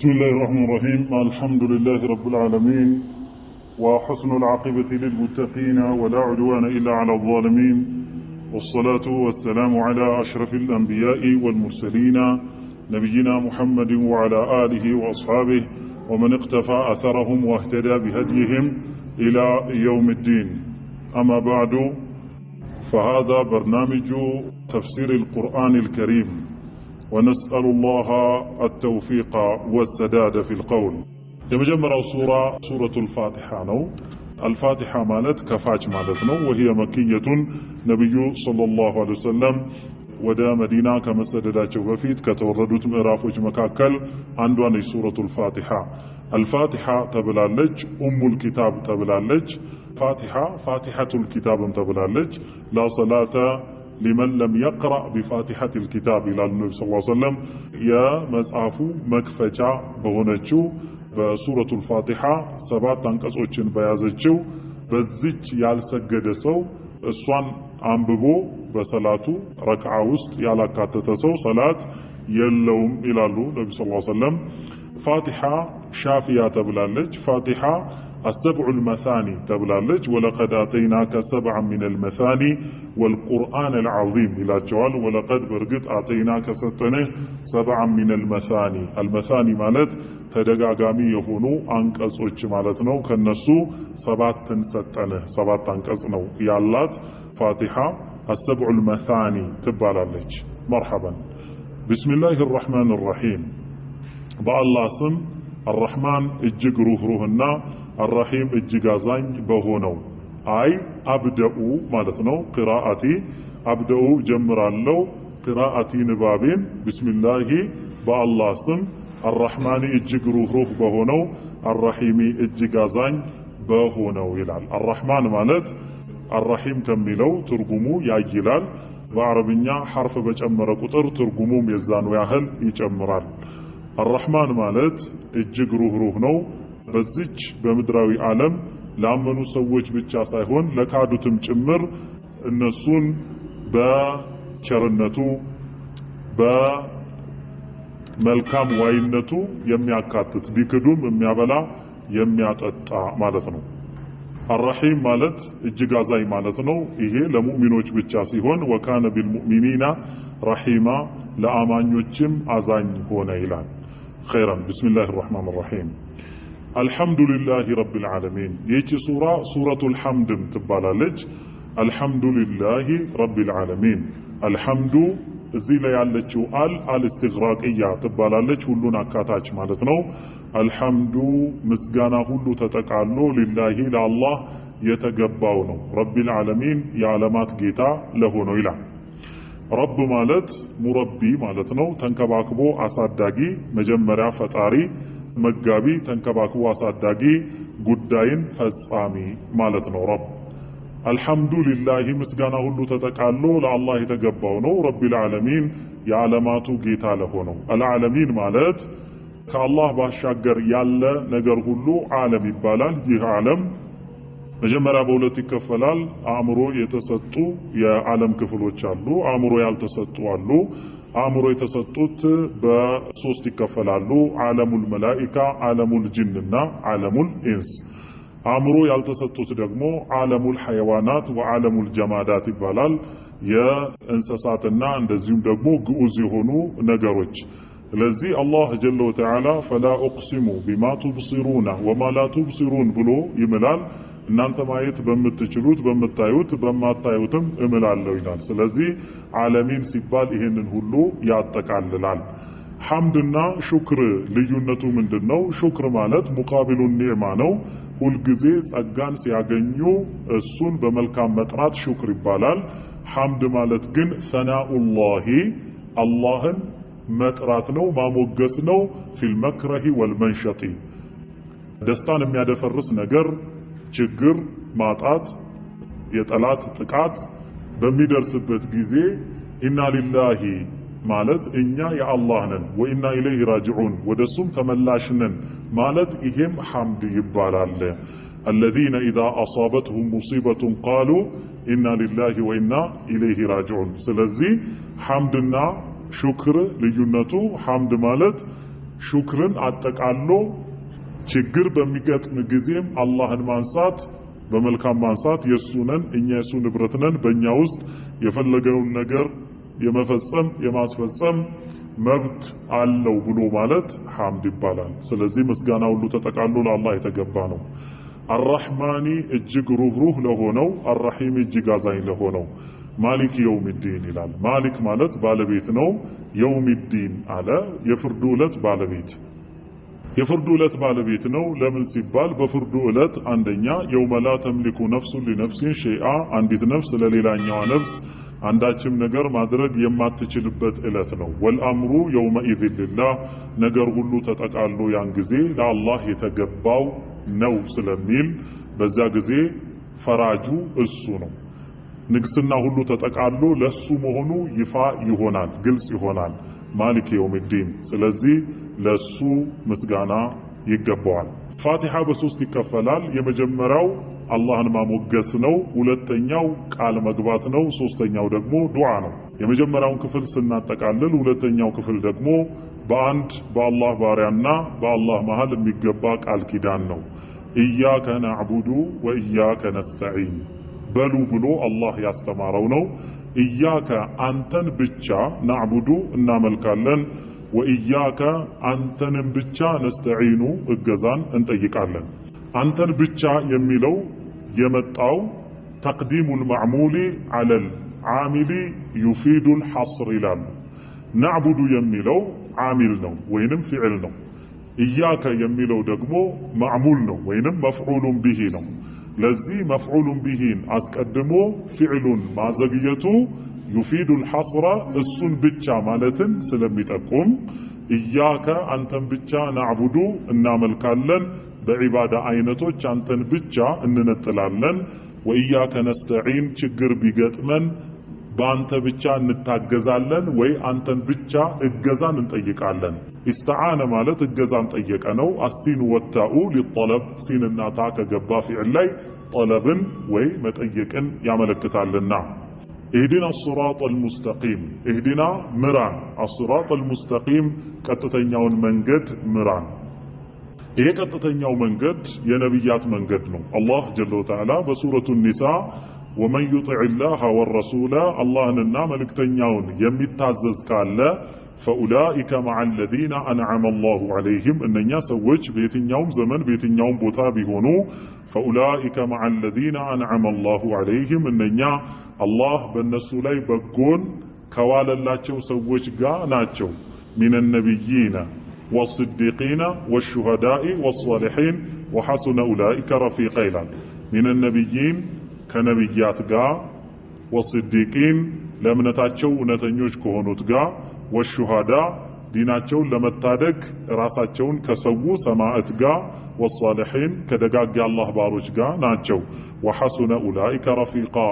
بسم الله الرحمن الرحيم. الحمد لله رب العالمين، وحسن العاقبة للمتقين، ولا عدوان إلا على الظالمين، والصلاة والسلام على أشرف الأنبياء والمرسلين، نبينا محمد وعلى آله وأصحابه ومن اقتفى أثرهم واهتدى بهديهم إلى يوم الدين. أما بعد، فهذا برنامج تفسير القرآن الكريم، ونسأل الله التوفيق والسداد في القول. የመጀመሪያው ሱራ ሱረቱል ፋቲሓ ነው። አልፋቲሓ ማለት ከፋች ማለት ነው። وهي مكية፣ ነቢዩ صلى الله عليه وسلم ወደ መዲና ከመሰደዳቸው በፊት ከተወረዱት ምዕራፎች መካከል አንዷ ነች። ሱረቱል ፋቲሓ አልፋቲሓ ተብላለች። ኡሙል ኪታብ ተብላለች። ፋቲሓ ፋቲሐቱል ኪታብም ተብላለች። لا صلاة لمن لم يقرأ بفاتحة الكتاب ይላሉ ነቢ ስ ሰለም። የመጽሐፉ መክፈቻ በሆነችው በሱረቱል ፋቲሓ፣ ሰባት አንቀጾችን በያዘችው በዚች ያልሰገደ ሰው፣ እሷን አንብቦ በሰላቱ ረክዓ ውስጥ ያላካተተ ሰው ሰላት የለውም ይላሉ ነቢ ስ ሰለም። ፋቲሓ ሻፊያ ተብላለች። ፋቲሓ السبع المثاني ተብላለች። ولقد آتيناك سبعا من المثاني والقرآن العظيم ይላቸዋል። ولقد በእርግጥ፣ آتيناك ሰጠንህ፣ سبعا من المثاني፣ المثاني ማለት ተደጋጋሚ የሆኑ አንቀጾች ማለት ነው። ከነሱ ሰባትን ሰጠንህ። ሰባት አንቀጽ ነው ያላት ፋቲሓ፣ السبع المثاني ትባላለች። مرحبا። بسم الله الرحمن الرحيم፣ በአላህ ስም الرحمن እጅግ ሩህሩህና الرحيم እጅግ አዛኝ በሆነው። أي أبدأ ማለት ነው። قراءتي أبدأ ጀምራለው፣ قراءتي ንባቤን፣ بسم الله በአላህ ስም፣ الرحمن እጅግ ሩህሩህ በሆነው፣ الرحيم እጅግ አዛኝ በሆነው ይላል። الرحمن ማለት الرحيم ከሚለው ትርጉሙ ያይላል። በአረብኛ ሐርፍ በጨመረ ቁጥር ትርጉሙም የዛኑ ያህል ይጨምራል። الرحمن ማለት እጅግ ሩህሩህ ነው። በዚች በምድራዊ ዓለም ላመኑ ሰዎች ብቻ ሳይሆን ለካዱትም ጭምር እነሱን በቸርነቱ በመልካም ዋይነቱ የሚያካትት፣ ቢክዱም የሚያበላ የሚያጠጣ ማለት ነው። الرحيم ማለት እጅግ አዛኝ ማለት ነው። ይሄ ለሙእሚኖች ብቻ ሲሆን وكان بالمؤمنين رحيما፣ ለአማኞችም አዛኝ ሆነ ይላል። خيرا። بسم الله الرحمن الرحيم። الحمد لله رب العالمين። ይህቺ ሱራ ሱረቱል ሐምድም ትባላለች። الحمد لله رب العالمين። الحمد እዚህ ላይ ያለችው ال الاستغراقية ትባላለች። ሁሉን አካታች ማለት ነው። الحمد ምስጋና ሁሉ ተጠቃሎ፣ لله ለአላህ የተገባው ነው። رب العالمين የዓለማት ጌታ ለሆነው ይላል። رب ማለት مربي ማለት ነው። ተንከባክቦ አሳዳጊ፣ መጀመሪያ ፈጣሪ፣ መጋቢ፣ ተንከባክቦ አሳዳጊ፣ ጉዳይን ፈጻሚ ማለት ነው። رب الحمد لله ምስጋና ሁሉ ተጠቃሎ ለአላህ የተገባው ነው። رب العالمين የዓለማቱ ጌታ ለሆነው። العالمين ማለት ከአላህ ባሻገር ያለ ነገር ሁሉ ዓለም ይባላል። ይህ ዓለም መጀመሪያ በሁለት ይከፈላል። አእምሮ የተሰጡ የዓለም ክፍሎች አሉ፣ አእምሮ ያልተሰጡ አሉ። አእምሮ የተሰጡት በሶስት ይከፈላሉ። عالم الملائكة፣ عالم الجن ና عالم الإنس። አእምሮ ያልተሰጡት ደግሞ عالم الحيوانات وعالم الجمادات ይባላል። የእንስሳትና እንደዚሁም ደግሞ ግዑዝ የሆኑ ነገሮች። ስለዚህ አላህ جل وتعالى فلا أقسم بما تبصرون وما لا تبصرون ብሎ ይምላል። እናንተ ማየት በምትችሉት፣ በምታዩት፣ በማታዩትም እምላለሁ ይላል። ስለዚህ عالمين ሲባል ይሄንን ሁሉ ያጠቃልላል። ሐምድና ሹክር ልዩነቱ ምንድን ነው? ሹክር ማለት مقابل النعمة ነው። ሁልጊዜ ጸጋን ሲያገኙ እሱን በመልካም መጥራት ሹክር ይባላል። ሐምድ ማለት ግን ثناء الله አላህን መጥራት ነው፣ ማሞገስ ነው። في المكره والمنشط ደስታን የሚያደፈርስ ነገር፣ ችግር፣ ማጣት፣ የጠላት ጥቃት በሚደርስበት ጊዜ إنا لله ማለት እኛ የአላህ ነን፣ وإنا إليه راجعون ወደሱም ተመላሽ ነን ማለት ይሄም ሐምድ ይባላል። الذين إذا أصابتهم مصيبة قالوا إنا لله وإنا إليه راجعون። ስለዚህ ሐምድና ሹክር ልዩነቱ ሐምድ ማለት ሹክርን አጠቃሎ ችግር በሚገጥም ጊዜም አላህን ማንሳት በመልካም ማንሳት የሱ ነን እኛ የሱ ንብረት ነን በእኛ ውስጥ የፈለገውን ነገር የመፈጸም የማስፈጸም መብት አለው ብሎ ማለት ሐምድ ይባላል። ስለዚህ ምስጋና ሁሉ ተጠቃሎ ለአላህ የተገባ ነው። الرحمن እጅግ ሩህሩህ ለሆነው፣ الرحيم እጅግ አዛኝ ለሆነው፣ مالك يوم الدين ይላል። مالك ማለት ባለቤት ነው። يوم الدين አለ የፍርዱ ዕለት ባለቤት የፍርዱ ዕለት ባለቤት ነው። ለምን ሲባል በፍርዱ ዕለት አንደኛ يوم لا تملك نفس لنفس شيئا አንዲት ነፍስ ለሌላኛዋ ነፍስ አንዳችም ነገር ማድረግ የማትችልበት ዕለት ነው። والأمر يومئذ لله ነገር ሁሉ ተጠቃሎ ያን ጊዜ ለአላህ የተገባው ነው ስለሚል በዛ ጊዜ ፈራጁ እሱ ነው። ንግስና ሁሉ ተጠቃሎ ለሱ መሆኑ ይፋ ይሆናል፣ ግልጽ ይሆናል። مالك يوم الدين። ስለዚህ ለሱ ምስጋና ይገባዋል። ፋቲሓ በሶስት ይከፈላል። የመጀመሪያው አላህን ማሞገስ ነው። ሁለተኛው ቃል መግባት ነው። ሶስተኛው ደግሞ ዱዓ ነው። የመጀመሪያውን ክፍል ስናጠቃልል፣ ሁለተኛው ክፍል ደግሞ በአንድ በአላህ ባሪያና በአላህ መሃል የሚገባ ቃል ኪዳን ነው። إياك نعبد وإياك نستعين በሉ ብሎ አላህ ያስተማረው ነው። إياك አንተን ብቻ نعبد እናመልካለን፣ وإياك አንተንም ብቻ نستعين እገዛን እንጠይቃለን። አንተን ብቻ የሚለው የመጣው تقديم المعمول على العامل يفيد الحصر ይላሉ። نعبد የሚለው عامل ነው ወይንም فعل ነው። إياك የሚለው ደግሞ معمول ነው ወይንም مفعول به ነው። ለዚህ مفعول به ን አስቀድሞ فعل ኡን ማዘግየቱ يفيد الحصر እሱን ብቻ ማለትን ስለሚጠቁም إياك አንተን ብቻ نعبد እናመልካለን፣ በዒባዳ አይነቶች አንተን ብቻ እንነጥላለን። وإياك نستعين ችግር ቢገጥመን በአንተ ብቻ እንታገዛለን ወይ አንተን ብቻ እገዛን እንጠይቃለን። استعان ማለት እገዛን ጠየቀ ነው። السين والتاء للطلب ሲንና ታ ከገባ فعل ላይ طلب ን ወይ መጠየቅን ያመለክታልና። اهدنا الصراط المستقيم اهدنا ምራን፣ الصراط المستقيم ቀጥተኛውን መንገድ ምራን። ይሄ ቀጥተኛው መንገድ የነቢያት መንገድ ነው። አላህ جل وتعالى በሱረቱ ኒሳ ومن يطع الله والرسول አላህንና መልእክተኛውን የሚታዘዝ ካለ فأولئك مع الذين أنعم الله عليهم እነኛ ሰዎች በየትኛውም ዘመን በየትኛውም ቦታ ቢሆኑ فأولئك مع الذين أنعم الله عليهم እነኛ አላህ በእነሱ ላይ በጎን ከዋለላቸው ሰዎች ጋር ናቸው። من النبيين والصديقين والشهداء والصالحين وحسن أولئك رفيقا ይላል። من النبيين ከነቢያት ጋር፣ والصديقين ለእምነታቸው እውነተኞች ከሆኑት ጋር፣ والشهداء ዲናቸውን ለመታደግ ራሳቸውን ከሰዉ ሰማዕት ጋር፣ والصالحين ከደጋግ የአላህ ባሮች ጋር ናቸው። وحسن أولئك رفيقا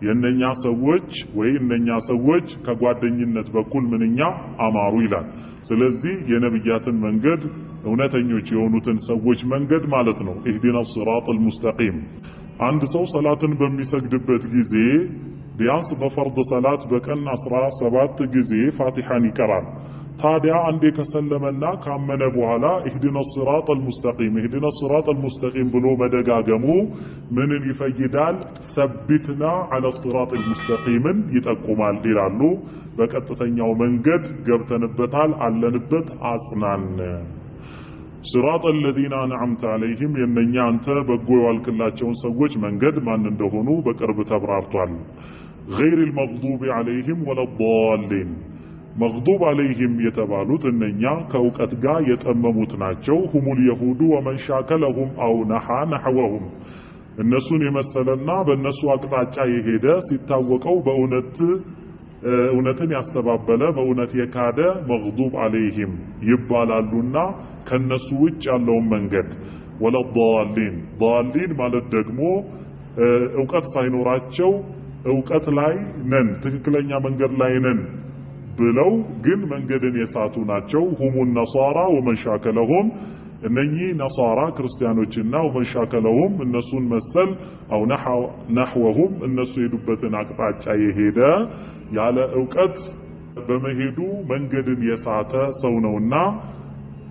የእነኛ ሰዎች ወይ እነኛ ሰዎች ከጓደኝነት በኩል ምንኛ አማሩ ይላል። ስለዚህ የነቢያትን መንገድ እውነተኞች የሆኑትን ሰዎች መንገድ ማለት ነው። اهدنا الصراط المستقيم። አንድ ሰው ሰላትን በሚሰግድበት ጊዜ ቢያንስ በፈርድ ሰላት በቀን 17 ጊዜ ፋቲሓን ይቀራል። ታዲያ አንዴ ከሰለመና ካመነ በኋላ اهدنا الصراط المستقيم اهدنا الصراط المستقيم ብሎ መደጋገሙ ምንን ይፈይዳል? ثبتنا على الصراط المستقيم ን ይጠቁማል ይላሉ። በቀጥተኛው መንገድ ገብተንበታል፣ አለንበት፣ አጽናን። صراط الذين أنعمت عليهم የእነኛ አንተ በጎ የዋልክላቸውን ሰዎች መንገድ ማን እንደሆኑ በቅርብ ተብራርቷል። غير المغضوب عليهم ولا الضالين مغضوب عليهم የተባሉት እነኛ ከእውቀት ጋር የጠመሙት ናቸው። هم اليهود ومن شاكلهم أو نحا نحوهم እነሱን የመሰለና በእነሱ አቅጣጫ የሄደ ሲታወቀው በእውነት እውነትን ያስተባበለ በእውነት የካደ مغضوب عليهم ይባላሉና ከነሱ ውጭ ያለውን መንገድ ولا الضالين ضالين ማለት ደግሞ እውቀት ሳይኖራቸው እውቀት ላይ ነን ትክክለኛ መንገድ ላይ ነን ብለው ግን መንገድን የሳቱ ናቸው። هم النصارى ومن شاكلهم እነኚህ ነሳራ ክርስቲያኖችና ومن شاكلهم እነሱን መሰል أو نحوهم እነሱ የሄዱበትን አቅጣጫ የሄደ ያለ እውቀት በመሄዱ መንገድን የሳተ ሰው ነውና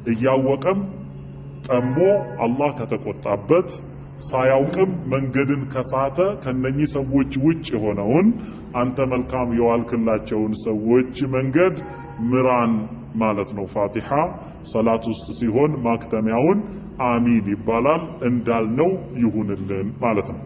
እያወቀም ጠሞ አላህ ከተቆጣበት፣ ሳያውቅም መንገድን ከሳተ ከነኚህ ሰዎች ውጭ የሆነውን አንተ መልካም የዋልክላቸውን ሰዎች መንገድ ምራን ማለት ነው። ፋቲሓ ሰላት ውስጥ ሲሆን ማክተሚያውን አሚን ይባላል። እንዳልነው ይሁንልን ማለት ነው።